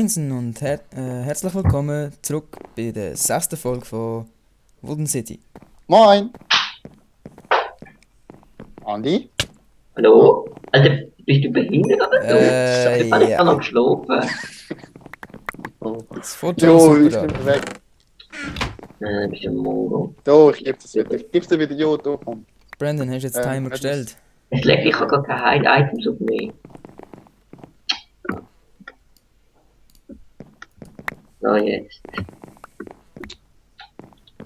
Moinsen und herzlich willkommen zurück bei der 6. Folge von Wooden City. Moin! Andi? Hallo? Alter, bist du behindert oder so? Ich habe Ja, noch geschlafen. Oh. das Foto Jo, super ich an. bin weg. Bist du ein Mongo? So, ich gebe das wieder. Ich gebe dir wieder. Jo, da komm. Brandon, hast du jetzt Timer das- gestellt? Es leckt, ich habe gar keine Items auf mich. So, jetzt.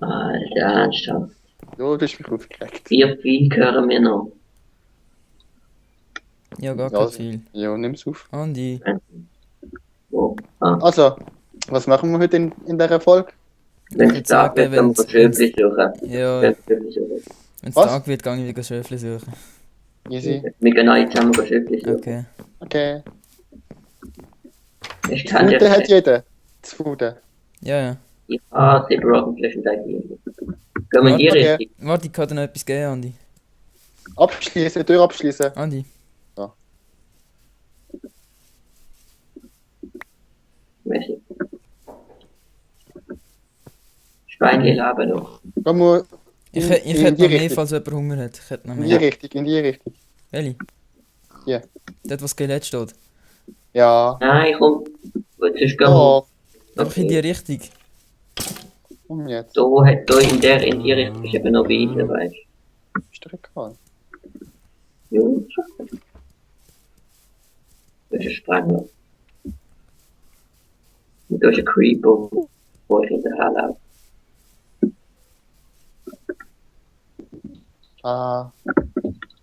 Alter, ernsthaft. Jo, du hast mich aufgeregt. 4 Pfeile hören wir noch. Ja, gar Ja, kein viel. Jo, nimm's auf. Andi, Wo? Ah, Also, was machen wir heute in dieser Folge? wenn würd es Tag sagen, wird, können wir Schöpfchen suchen. ja, Können wir Schöpfchen suchen. wenn es Was? Tag wird, gehe ich wieder Schöfli suchen. Easy. Wir gehen alle zusammen Schöpfchen suchen. Okay. Okay. Ist die Fute hat Hand jeder. Das Fute. Ja. Ah, 7 Rock'n'Flash und hier. Gehen wir in die Okay. Richtung? Warte, ich kann dir noch etwas geben, Andi. Abschließen, Tür abschließen. Andi, Merci. Schweinchen leben noch. Gehen wir ich in hätte die noch mehr, Richtung. falls jemand Hunger hat. Ich hätte noch In die mehr. Richtung, in die Richtung. Welche? Hier. Dort, wo Skelett steht. Ja. Nein, komm. Sonst gehen wir. Oh, Einfach in die Richtung. komm jetzt. Da in die Richtung ist eben noch weiter, weißt du. Ist doch egal. Ja, das ist ein Sprengler. Und da ist ein Creeper, wo ich hinterher laufe. Ah.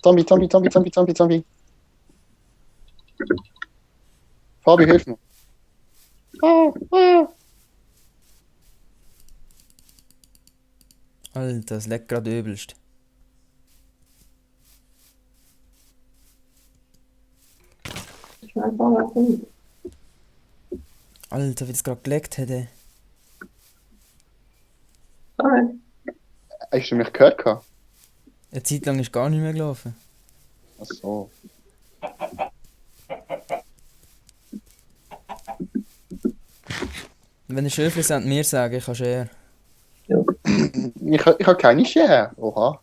Zombie, Zombie, Zombie, Zombie, Zombie, Zombie. Fabi, hilf mir. Alter, das leckt gerade übelst. Ich weiß auch was nicht. Alter, wie das gerade geleckt hätte. Sorry. Hast du mich gehört? Gehabt? Eine Zeit lang ist gar nicht mehr gelaufen. Ach so. Wenn ihr Schöfli sind, mir sagen, ich kann share. Ich habe keine Share. Oha.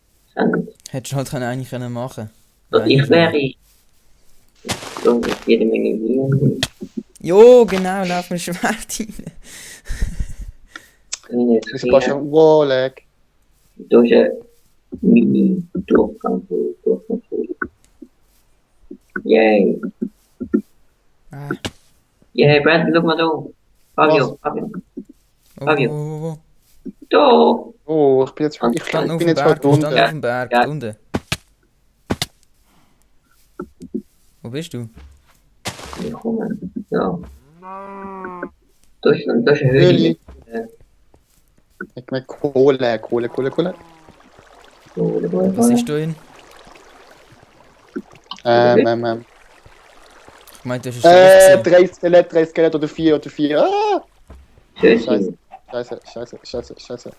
Hättest du halt eigentlich können machen. Und ich wäre. So, mit jede Menge Viren. Jo, genau, lauf mir Schwert rein. Das ist schon Walleg. Da ist ein Mini-Durchgang. Yay. Ah. Yay, Brandon, schau mal da. Fabio, Fabio. Oh, Fabio. oh. Da! Oh, ich bin jetzt, Und ich Stand auf bin dem jetzt Berg, halt stand unten. auf dem Berg, Ja. da unten. Wo bist du? Ich komme. Ja. Da ist eine Höhle. Höhle. Ich meine Kohle. Was ist da hin? Ich meinte, das ist schlecht. 3 Skelett oder 4 oder 4. Ah! Schön. Scheiße.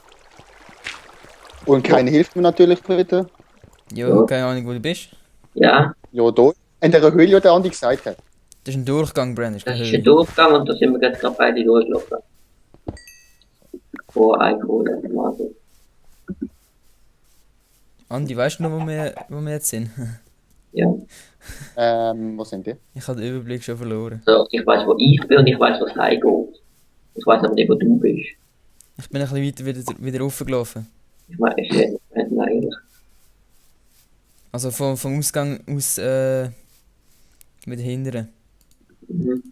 Und keine hilft mir natürlich bitte. Jo, keine Ahnung, wo du bist. Ja, Ja, da. In der Höhle, die der Andi gesagt hat. Das ist ein Durchgang, Brand, ist das keine ist ein Höhle. Durchgang und da sind wir jetzt gerade beide durchgelaufen. Vor Einkohle. Also. Andi, weißt du noch, wo wir jetzt sind? Ja. Wo sind die? Ich habe den Überblick schon verloren. So, ich weiß, wo ich bin und ich weiß, was heimgeht. Ich weiß aber nicht, wo du bist. Ich bin ein bisschen weiter wieder raufgelaufen. Ich meine, ich sehe nicht eigentlich. Also vom Ausgang aus wieder hindern. Mhm.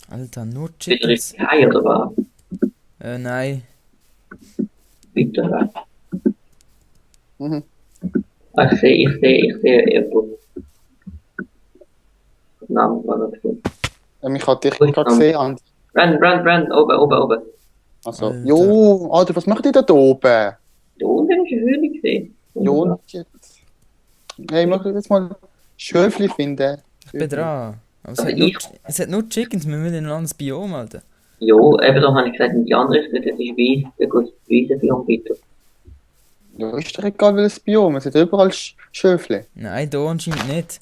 Alter, nur Wieder Chickens. richtig heim oder was? Nein. Weiter weg. Mhm. Ah, ich sehe irgendwo. Namen war das schon. Ich habe dich gerade gesehen, Andi. Brand, oben. Also, Alter. jo, Alter, was macht ihr da oben? Da unten ist eine Höhle gesehen. Jo, und jetzt. Hey, ich möchte jetzt mal Schöfli finden. Ich bin dran. Aber es Also hat nur Chickens, wir müssen in ein anderes Biom, Alter. Jo, eben da habe ich gesagt, in die andere Richtung, das ist weiß, da geht es Wiesenbiom weiter. Ja, ist doch egal welches Biom, es hat überall Schöfli. Nein, da anscheinend nicht.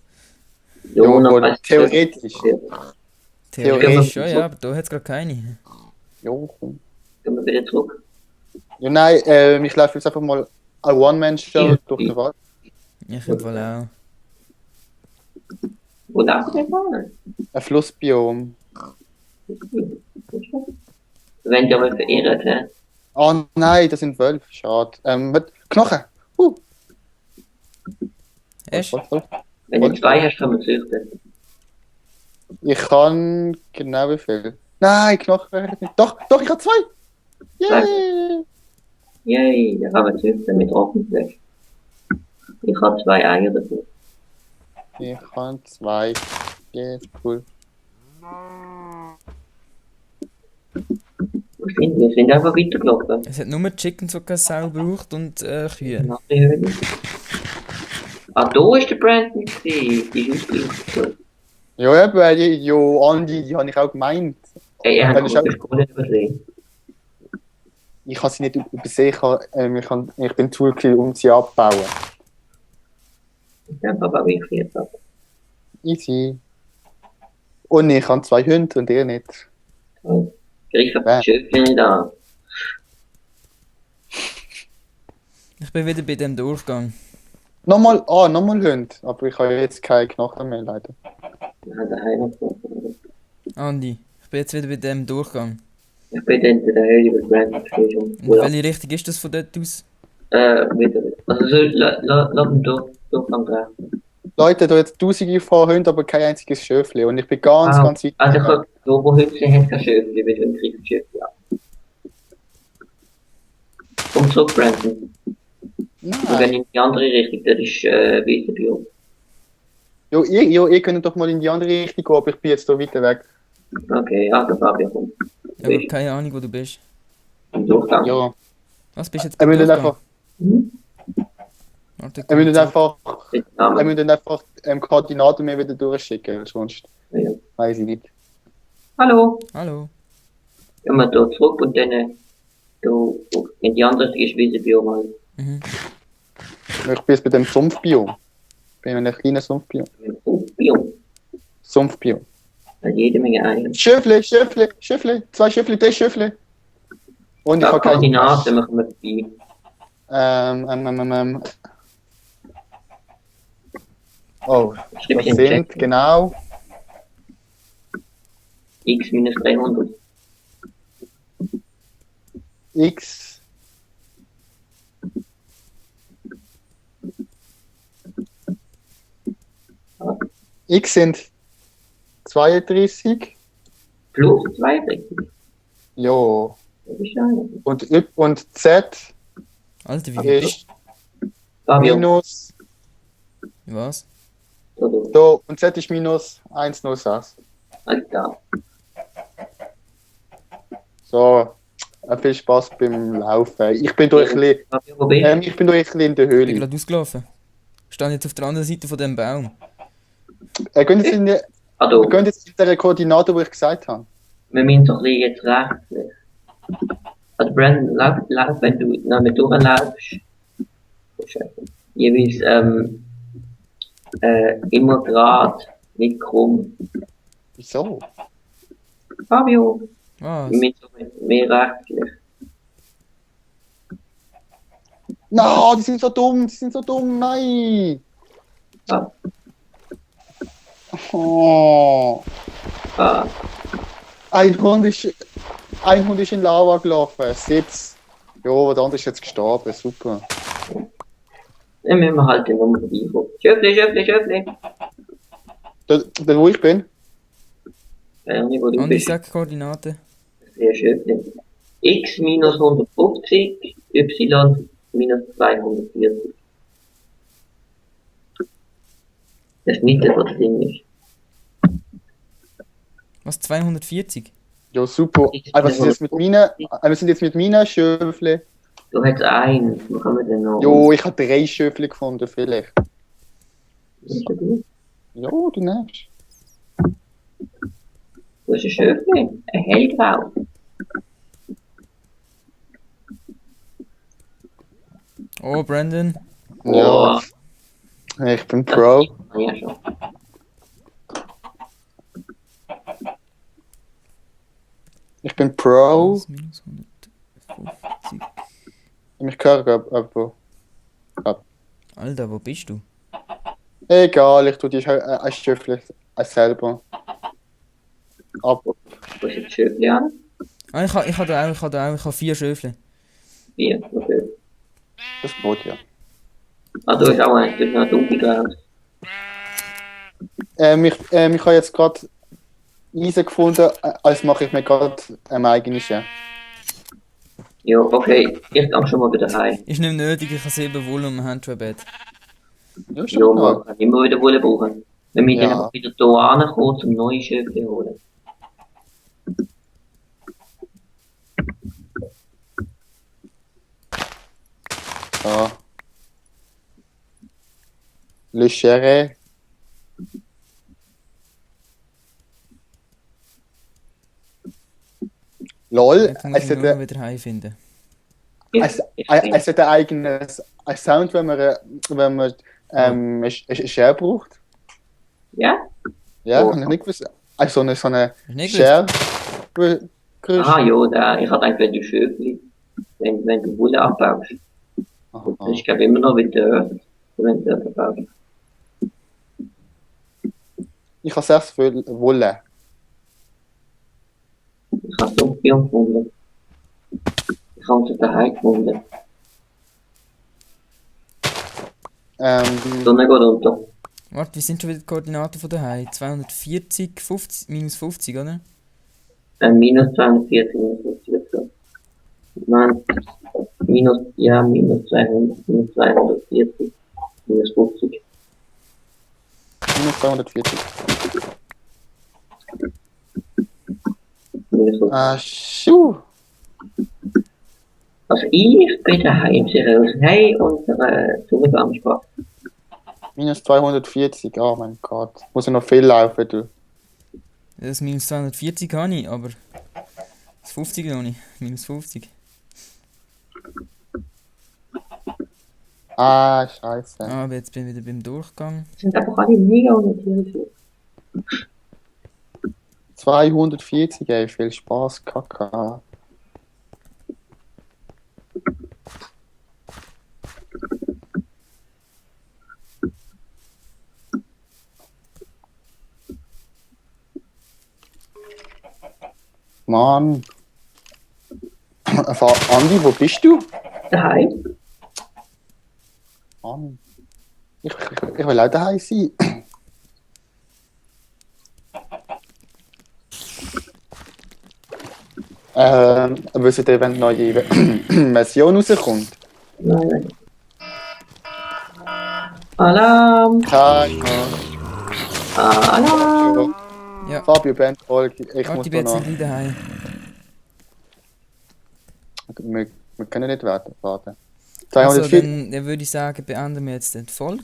Jonas, wohl, weißt du, theoretisch. Theoretisch schon, Gehen wir ja, aber da hat es gerade keine. Jo, komm. Gehen wir wieder zurück. Ja, nein, ich laufe jetzt einfach mal eine One-Man-Show Ja. durch den Wald. Ich im Fall auch. Wo laufen wir mal? Ein Flussbiom. Wenn ja mal verirrt, hä? Oh nein, das sind Wölfe. Schade. Knochen. Echt? Wenn du zwei hast, kann man züchten. Ich kann genau wie viel. Nein, Knochen werden nicht. Doch, ich habe zwei. Yay! Yay, da kann man züchten mit Offenfläche. Ich habe 2 Eier dafür. Ich habe zwei. Yeah, cool. Wo sind wir? Wir sind einfach weitergelaufen. Es hat nur Chickens, die keine Sau braucht und Kühe. Eine andere Höhle. Ah, da ist der Brandon gewesen. Die ist ausgeleuchtet. Ja, eben, weil Andi, die habe ich auch gemeint. Ey, er hat Dann ist die Kohle übersehen. Ich habe sie nicht übersehen. Ich bin zu viel, um sie abzubauen. Ich denke aber, wie ich jetzt habe. Easy. Und ich habe zwei Hunde und ihr nicht. Ich habe Ja. die Schöpfchen nicht an. Ich bin wieder bei dem Durchgang. Nochmal Hunde. Aber ich habe jetzt keine Knochen mehr, leider. Ja, daheim noch so. Andi, ich bin jetzt wieder bei dem Durchgang. Ich bin dann in der Höhle über Brandon gestanden. Und welche Richtung ist das von dort aus? Wieder. Also, so, lass ihn Durchgang drehen. Leute, da jetzt tausende von Hunden, aber kein einziges Schöfli. Und ich bin ganz weit. Also, ich habe, wo Hütchen hat kein Schöpfchen, weil du ein kriegst Schöpfchen ab. Komm zurück, Brandon. Wir Nein. gehen in die andere Richtung, das ist Wiesenbiom. Ihr könnt doch mal in die andere Richtung gehen, aber ich bin jetzt da weiter weg. Okay, also Fabio, komm. Ich habe keine Ahnung, wo du bist. Im Durchgang. Ja. Was bist du jetzt Er beim müsst Durchgang? einfach, Mhm. Warte, er müsst einfach, Mit er Namen. müsst einfach Koordinaten mir wieder durchschicken, sonst Ja. weiß ich nicht. Hallo. Hallo. Gehen wir da zurück und dann da in die andere Richtung ist Wiesenbiom halt. Mhm. Ich bin jetzt bei dem Sumpfbiom. Ich bin in einem kleinen Sumpfbiom. Biom. Sumpfbiom. Hat jede Menge Eier. Schöfli, zwei Schöfli, drei Schöfli. Und ich Da habe keine Koordinaten machen wir vorbei. Oh, Schreib das ich in den sind Chat. genau X minus 300. X. X sind 32. Plus 32. Ja. Das ist schade. Und Z Alter, wie viel? ist Fabio. minus. Was? Oder? Da, und Z ist minus 106. Alles klar. So, viel Spaß beim Laufen. Ich bin durch ein bisschen, Fabio, wo bist du? ich bin durch ein bisschen in der Ich bin Höhle. gerade ausgelaufen. Ich stand jetzt auf der anderen Seite von dem Baum. Ah, Wir da. gehen jetzt in der Koordinate, die ich gesagt habe. Wir müssen doch ein bisschen jetzt rechts. Also Brandon, lauf, wenn du damit durchläufst. Oh, Scheiße. Jeweils, immer gerade, nicht krumm. Wieso? Fabio, Was? wir müssen doch mehr rechtlich. No, die sind so dumm, nein! Ah, Oh. ah. Ein Hund ist in Lava gelaufen, Sitz. Ja, der andere ist jetzt gestorben, super. Dann müssen wir halt den Nummer vorbeikommen. Schöpfli. Der wo ich bin? Nicht, wo du Andi, bist. sag Koordinaten. Sehr Schöpfli. X minus 150, Y minus 240. Das ist nicht das, was drin ist. Was? 240? Ja, super. Was ist jetzt mit meinen? Wir sind jetzt mit meinen Schöfli. Du hast eins, wo kann man denn noch? Jo, ich habe 3 Schöfli gefunden, vielleicht. Ist das gut? Ja, du nimmst. Du hast ein Schöpfli, ein hellgrau. Oh, Brandon. Ja, ich bin Pro. Ja, schon. Ich bin Pro. Plus, minus 150. Ich höre aber. Alter, wo bist du? Egal, ich tue die ein Schöffel selber. Aber. Wo ist das Schöpfchen an? Ah, ich habe 4 Schöfle. 4, okay. Das geht ja. Ah, du hast auch eins, du hast noch dunkel raus. Ich habe jetzt gerade Eisen gefunden, als mache ich mir gerade eigene Schere. Ja, okay, ich gehe schon mal wieder heim. Ist nicht nötig, ich habe 7 Wolle und ein Handschuhbett. Ja, Ja, schon man mal. kann immer wieder Wolle brauchen. Wir müssen Ja. einfach wieder hier ankommen, um neue Schöpfchen holen. So. Le Schere. LOL, Jetzt muss es ich hat, nur noch wieder heimfinden. es hat ein eigenes Sound, wenn man eine Schere braucht. Ja? Ja, Oh. habe ich nicht gewusst. Also so eine Hast du nicht Schere. Ah, ja, da, ich hatte eigentlich, wenn du Schöpfchen, wenn du Wolle abbaust. Das Aha. ist, glaube ich, immer noch wieder, wenn du das abbaust. Ich habe sehr viel Wolle. Ich habe so viel gefunden. Ich habe sie daheim gefunden. Die Ähm, Sonne geht unter. Warte, wie sind schon wieder die Koordinaten von daheim? 240, 50, minus 50, oder? Minus 240, minus 50 dazu. Nein, minus 200, minus 240, minus 50. minus 240. Minus 50. Schuh. Also ich bin daheim, seriös. Hey, unsere Zugangssport. Minus 240, oh mein Gott. Muss ich noch viel laufen, du. Das minus 240 habe ich, aber das 50 noch nicht. Minus 50. Scheiße. Ah, aber jetzt bin ich wieder beim Durchgang. Sind einfach alle mega unnatürlich. 240, ey, viel Spaß, Kaka. Mann. Andi, wo bist du? Daheim? Mann. Ich will auch daheim sein. Wisst ihr, wenn eine neue Version rauskommt? Nein. Alarm! Keine Alarm! Ja, Fabio Band Folge. Ich warte, muss ich bin da jetzt noch. gleich daheim. Wir können nicht warten. Also, 204. dann würde ich sagen, beenden wir jetzt den Folge.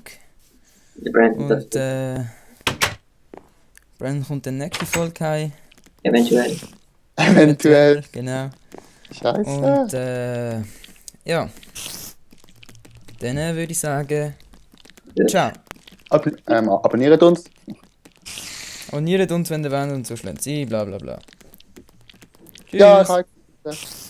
Der Brandon, das Und Brandon kommt dann nächste Folge heim. eventuell. Eventuell. Genau. Scheiße. Und ja. Dann würde ich sagen, Ja. ciao. Abonniert uns. Abonniert uns, wenn ihr wollt und so schnell sein, bla bla bla. Tschüss. Ja, ich